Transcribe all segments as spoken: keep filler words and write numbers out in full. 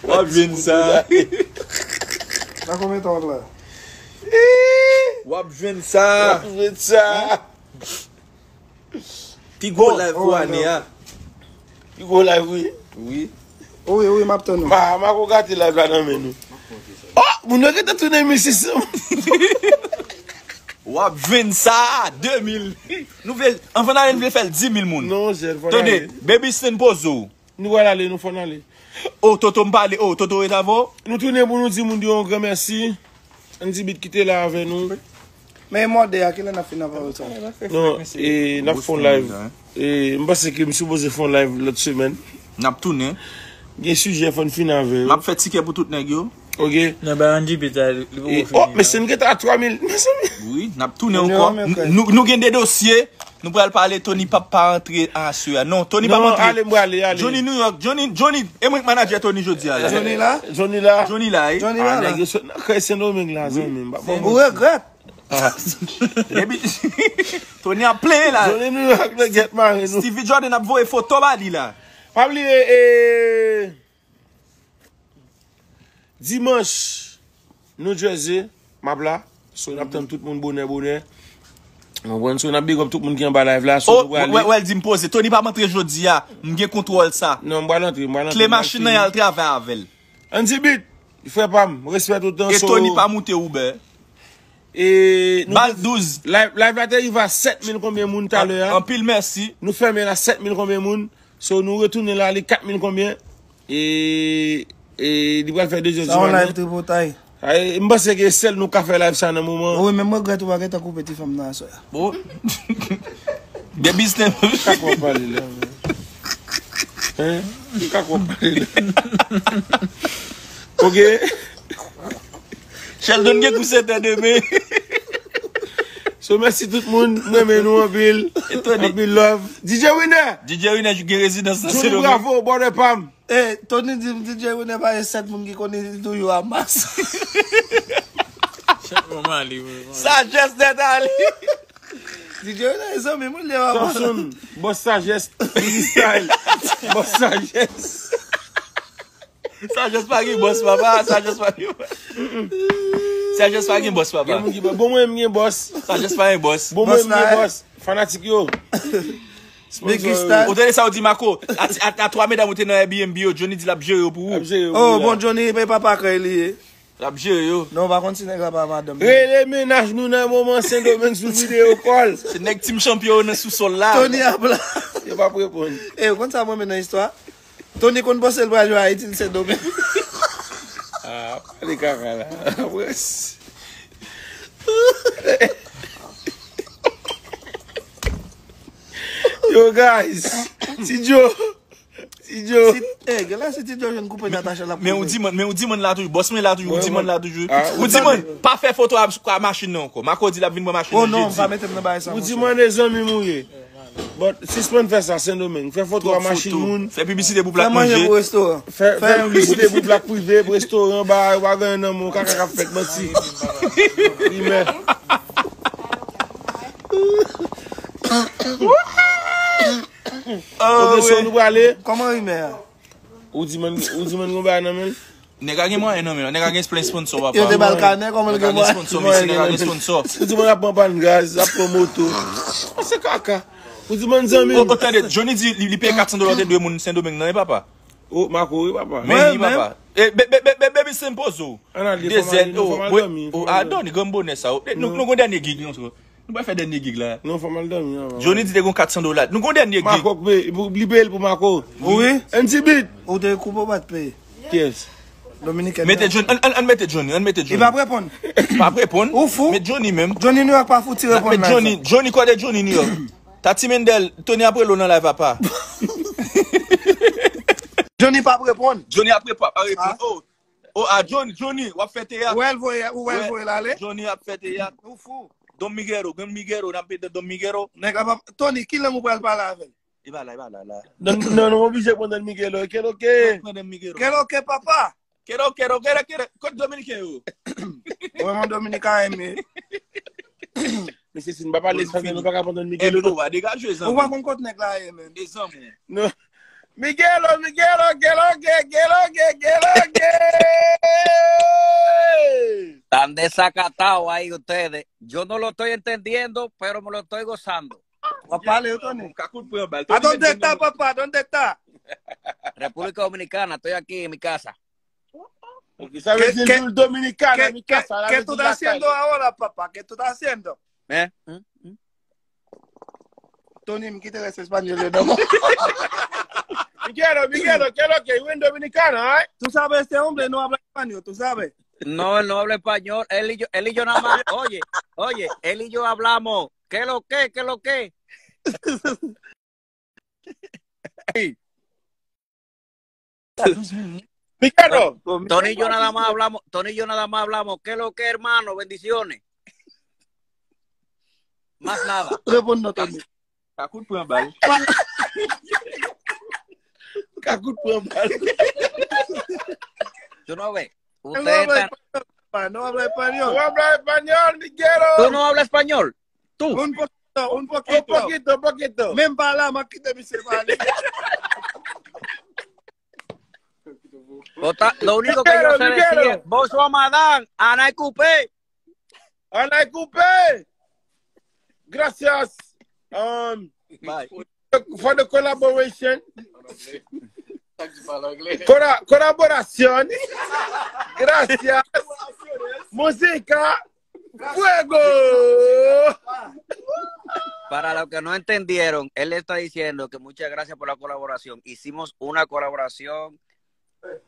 W ap jwenn sa. Nan konbyen tan w la? W ap jwenn sa. Jwenn sa. Pi gwo live pou ane a. Pi gwo live, wi. Wi. Wi, wi, m ap tann ou. Ma, ma ko gate live la nan men nou. Oh, moun yo gentan tounen mil sis san. W ap jwenn sa, de mil. Nou vle, anvan ane, nou vle fè l di mil moun. Non, monchè, fò Tande, Baby Stan poze w. Nou pral ale, nou fò n ale. O, Toto m pale, o, Toto ret avè w. Nou tounen pou nou di moun yo yon gran mèsi. Andy Beat ki te la avè nou. Men mòde a, kilè n ap fin nan pawòl sa? Non, e n ap fè yon live. E m panse ke m sipoze fè yon live lòt semèn. N ap tounen. Gen sijè fò n fin avè yo. M ap fè tikè pou tout nèg yo. Ok. Nan ba Andy Beat la, li E, poko oh, fini. Mesye, n gentan a twa mil, mezanmi. Wi, n ap tounen Tounen ankò. an, men, Nou, nou gen de dosye. Nou pral pale, Tony p ap pa antre aswè a. Non, Tony p ap Non, antre. ale, m prale, ale. Johnny New York, Johnny, Johnny, e mwen k manadjè Tony jodi a la. Johnny la? Johnny la. Johnny la, e. Johnny Ah, la la. nèg yo sot nan kay Sendomeng la, zanmi m. Ba bon. Ou regrèt? Epi, Tony ap plenyen la. Johnny New York, nan gèt mare nou. Stevie Jordan ap voye foto ba li la. Pa bliye, e, dimanch, New Jersey, m ap la. So, n ap tann tout moun bonè, bonè. Ou konprann? So, n ap big up tout moun ki anba live la. So, Oh, nou prale. wè, wè, l di m poze. Tony p ap antre jodi a. M gen kontwòl sa. Non, m pral antre, m pral antre. Kle machin nan, y al travay avè l. Andy Beat, frè pa m, respè tout tan. E So, Tony pa moute Uber. E nou Bal douz. Live, live la te rive a sèt mil konbyen moun talè a. Anpil mèsi. Nou fèmen la sèt mil konbyen moun. So, nou retounen la, li kat mil konbyen. E, e li pral fè de zè Sa yon live di tripotay. Ay, m panse ke sèl nou ka fè live sa nan moman. Wi, men m regrèt ou pa gentan koupe ti fanm nan aswè a. Bon. De biznis. Ka kwè pale la. Hein? Ka kwè pale la. Ok. Sheldon gen kou sèt è demen. So, mèsi tout moun. M renmen nou anpil. Etone. Anpil love. D J Winner. D J Winner gen rezidans nan Johnny Sendomeng. Bravo, brother pa m. Eh, Tony di m D J Winner pa gen sèt moun ki konnen li tou yo a mas. Chak moman li, wi. Sajès nèt ale. D J Winner e zanmi m, li a mas. Samson, boss Sajès, freestyle. Boss Sajès. Sajès pa gen bòs, papa. Sajès pa gen bòs. Sajès pa gen bòs, papa. Gen moun ki pa. Bon, mwen, m gen boss. Sajès pa gen bòs. Bon, mwen, Boss m gen la. Boss. Fanatik yo. Biggie Style. Ou tande sa ou di, Marco? A, a, a twa medam ou te nan Airbnb yo, Johnny di l ap jere yo pou ou. Ap jere yo Oh, la. Bon, Johnny, e pa pa kay li ye. L ap jere yo. Non, pa konn si nèg la pa madanm. Rele mennaj nou nan moman Sendomeng sou video call. Se nèg Team Champion nan sousòl la. Tony ap la. Yo p ap reponn. Eh, ou konn sa mwen men nan istwa? Tony konn panse l pral jwe Ayiti, l Sendomeng. Ah, pale kaka la. Apre s- Yo, guys. Ti Joe. Ti Joe. Si, eh, gen la si Ti Joe jwenn koupe Natacha l ap Men ou koupe. Di-Man, men ou Di-Man la toujou. Bòs mwen la toujou. Ou Mwen, Di-Man mwen- la toujou. Ah, Ou Di-Man, pa fè foto a, a machin nan ankò. Marco di l ap vin pran machin Oh nan non, m pa jedi. Mete m nan bagay sa. Ou Di-Man e zanmi m ou ye. But sispann fè sa, Sendomeng. Fè foto a Twòp machin foto. Moun. Fè piblisite pou Fè plat manje manje. Pou restoran. Fè, fè piblisite pou plak prive, pou restoran, ba, yo pa gen nan moun, kaka k ap fèt manti. Rimè. Oh, Ok, so nou prale. Kòman rimè a? Ou Di-Man, ou Di-Man gon bagay nan men l? Nèg a gen mwayen nan men l. Nèg a gen plen sponsor, papa. Yo te bal kanè, kòman l Nèg a gen gen mwayen? sponsor, mesye, nèg a gen sponsor. Ou Di-Man ap pran pàn gaz, ap pran moto. Se kaka. Ou Di-Man zanmi. O, o, tande, Johnny di li, li peye kat san dola te dwe moun Sendomeng nan, e papa. O, Marco, wi, papa. Men li, Mwen, papa. E, be, be, be, be, Baby Stan poze w. Ann ale, De fò m zèl, ale, non, fò m al dòmi, o, fò m al Adon, gran bonè sa. Nou, nou gon dènye gig, non, nou pral fè dènye gig la. Non, fò m al dòmi, non. Johnny di te gon kat san dola. Nou gon dènye gig. Makok, li peye l pou Marco. Wi. Andy Beat. Ou te koupe ou pa t peye? Yes. Dominiken. Mete Johnny, ann, ann, ann mete Johnny, ann mete Li Johnny. Pa reponn. Pa ap reponn. Ou fou? Met Johnny menm. Johnny New York pa fouti reponn Met la. Johnny, Johnny, kòde Johnny New York. Tati Mendel, Tony ap rele w nan live, papa. Johnny pa reponn. Johnny ap reponn, ap reponn. Oh, oh, a Johnny, Johnny, w ap fè teyat. Ou wè l voye, ou wè l voye l ale. Johnny ap fè teyat. Ou fou. Don Miguero, Don Miguero, n ap mete Don Miguero. Nèg la pa, Tony, ki lang ou pral pale avè l? E pa la, e pa la, la. Non, non, nou oblije pran Don Miguelo. Kelo ke? Pran Don Miguero. Kelo ke papa? Kero, kero, kero, kero. Kot Dominiken yo? Mwen, mwen Dominiken eme. Mesye, si n pa pale espanol, nou pa ka pran Don E Miguelo. bro, a degaje, Ou pa zanmi. Konn kot nèg la ye, men. E zanmi. Non. Miguelo, Miguelo, Kelo ke, Kelo ke, Kelo ke. Desacatado ahí ustedes. Yo no lo estoy entendiendo, pero me lo estoy gozando. W ap pale, Tony. Kakout pran bal. A dónde está, papá? ¿Dónde está? República Dominicana, estoy aquí en mi casa. Sa vle di República Dominicana, mi casa. ¿Qué tú estás haciendo ahora, papá? ¿Qué tú estás haciendo? ¿Eh? Tony, m kite rès espanyol yo nan. Miguelo, Miguelo, ¿qué es lo que? You in Dominicana, right? Tú sabes, este hombre no habla español, tú sabes. No, él no habla español. Él y yo, él y yo nada más. Oye, oye, él y yo hablamos. ¿Qué lo que? ¿Qué lo que? Miguelo. Tony y yo nada más hablamos, Tony y yo nada más hablamos. ¿Qué lo que, hermano? Bendiciones. Más nada. Reponn non, Tony. Kakout pran bal. Kakout pran bal. Tú no ves. No Ustedes habla están... español, papá, no habla español. No habla español, Miguelo. ¿Tú no hablas español? Tú. Un poquito, un Un poquito. poquito, un poquito. Menm pa la, m ap kite misye pale. Lo único que yo sé decir es, bonjour, madame, anay koupe. Anay koupe. Gracias. Um, Bye. For the collaboration. Cora- colaboración. Gracias. Música. Fuego. Para los que no entendieron, él le está diciendo que muchas gracias por la colaboración. Hicimos una colaboración,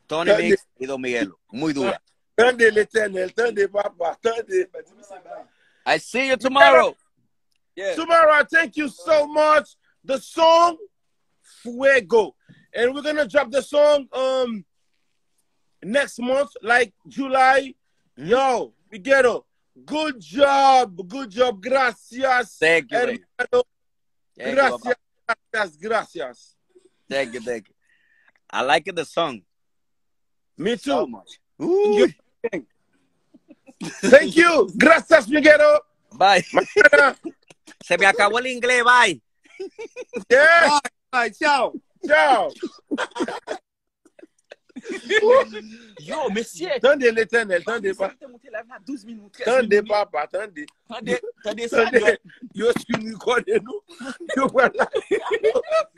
Tony Mix y Don Miguelo. Muy dura. Tande Letènèl, tande papa, tande. I see you tomorrow. Yeah. Tomorrow, thank you so much. The song Fuego. And we're gonna drop the song um next month, like July. Yo, Miguelo, good job, good job. Gracias. Thank you, baby. Hermano. Thank you, Gracias, papa. Gracias, gracias. Thank you, thank you. I like the song Me so too. Much. Uy. Thank you. Gracias, Miguelo. Bye. Mañana. Se me acabó el inglés, bye. Yeah. Bye, ciao. Ciao. Yo, mesye. Tande Letènèl, tande pa. Te moute live la douz minit, trèz Tande minit. Papa, tande. Tande, tande Tande. espanyòl. Yo screen recording nou. Yo pral la.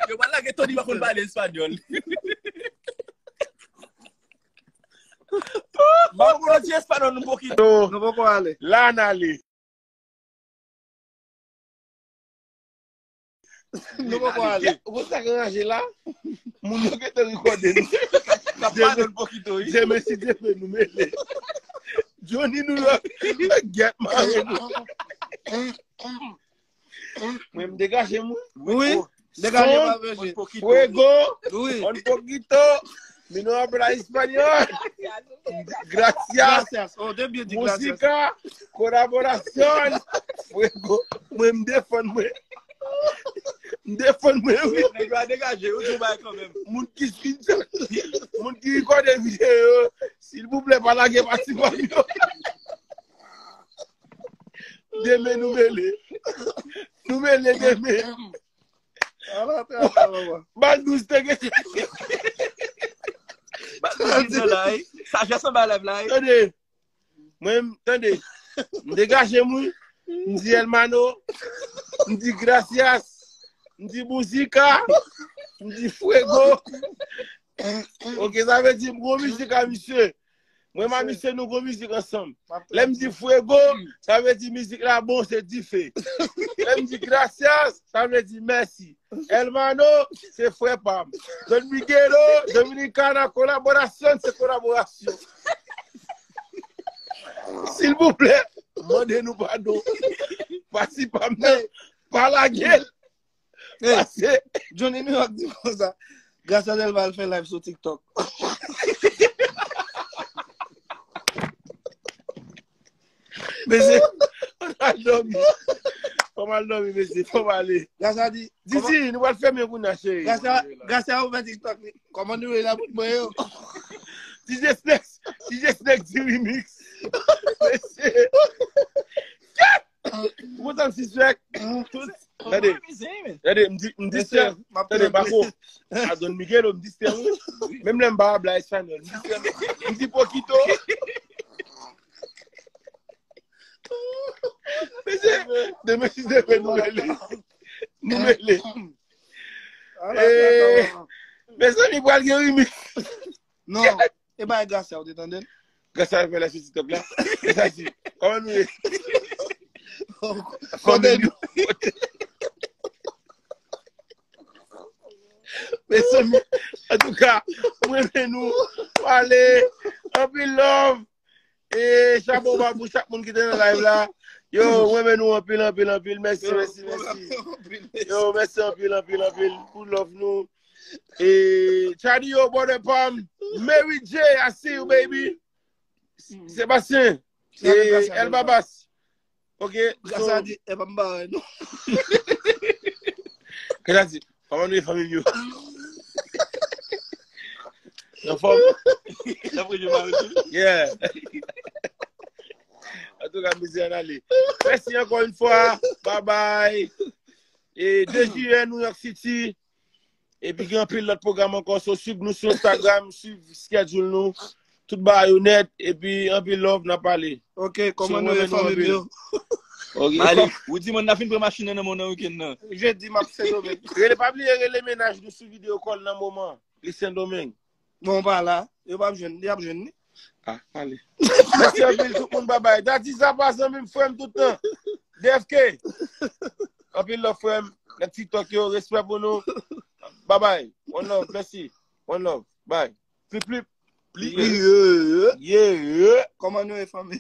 Yo pral lage Tony pa konn pale espanyòl. Ba konn di espanyòl nou pokito. Nou poko ale. La n ale. Nou poko ale. Ou sa k ranje la? Moun yo gentan recording nou. Ka pale nou pokito, wi. Demen si Dye vle nou mele. Johnny New York. Gèt mare nou. Mwen m degaje mwen. Wi. Degaje pa veje. Fuego. Wi. Un poquito. Mi no habla español. Gracias. Gracias. Oh, te byen di gracias. Música. Colaboración. Fuego. Mwen m defann mwen. M defann mwen, wi. Nèg yo a degaje, yo di w bay kanmenm. Moun ki screenshot. Moun ki recording videyo. Silvouplè, pa lage pati pa m yo. Demen nou mele. Nou mele demen. Ala, ala, ala. Bal douz te gen. Ba nou di nan la, wi. Sajès anba lèv la, wi. Tande. Mwen, tande. M degaje mwen. M di hermano. M di gracias. M di música. M di fuego. Ok, sa vle di m gwo mizik a misye. Mwen ma misye nou gwo mizik ansanm. Lè m di fuego, sa vle di mizik la bon, se dife. Lè m di gracias, sa vle di mèsi. Hermano, se frè pa m. Don Miguelo, Dominicana, kolaborasyon, se kolaborasyon. Silvouplè, mande nou padon. Pati pa m nan, pa lage l. Hey, Johnny New York di konsa. Gracias Delval fè live sou TikTok. Mesye, fò m al dòmi. Fò m al dòmi, mesye. Fò m ale. Gracias di, Didi, nou pral fèmen kounye a, cheri. Gracias, gracias ou fè TikTok li. Kòman nou ye la bout mwen yo? DJ Snacks, DJ Snacks di remix. Mesye. Ou kontan m sispèk? Tande, tande, m di, m di sè, tande, bako. A Don Miguelo, m di sè, wi. Menm lè m pa bla espanyòl, m di sè, m di poquito. Demen si Dye vle nou rele. Nou rele. Ala, eh, mezanmi, pral gen remix. Non, e pa Gracia ou te tande l? Gracia fè la sou TikTok la. Gracia di, kòman nou ye? Kote nou? Mezanmi, antouka, mwen renmen nou. Pale, anpil love. E chapo ba pou chak moun ki te nan live la. Yo, mwen renmen nou anpil, anpil, anpil. Mèsi, mèsi, mèsi. Yo, mèsi anpil, anpil, anpil pou love nou. E Chadi, yo, brother Pam, Mary J, I see you, baby. Sébastien, e Elba Bass. Ok, so Gracia di, e pa m bagay, non. Gracia di, kòman nou ye fanmi m yo? Nan fòm? Nan pwojè mari tou? Yeah. Antouka, mizè an ale. Mèsi ankò yon fwa. Bye bye. E de jiyè, New York City. Epi gen anpil lòt pwogram ankò. So, swiv nou sou Instagram, swiv schedule nou. Tout bagay yo nèt. Epi anpil love, n ap pale. Ok, kòman nou ye, fanmi m yo? Ok. Mali, ou di mwen n a fin pran machin nan nan mwen nan wikenn nan. Jedi, m ap Sendomeng. Rele, pa bliye rele mennaj nou sou video call nan moman. Li Sendomeng. Bon, pa la. Yo p ap jwenn, y ap jwenn li. Ah, ale. Mèsi anpil tout moun, babay. Dati sa pa zanmi m, frè m tout tan. D F K. Anpil love, frè m. Nèg TikTok yo, respè pou nou. Babay. One love, mèsi. One love. Bye. Plip, plip. Plip. Yeah. Yeah. Kòman nou ye, fanmi?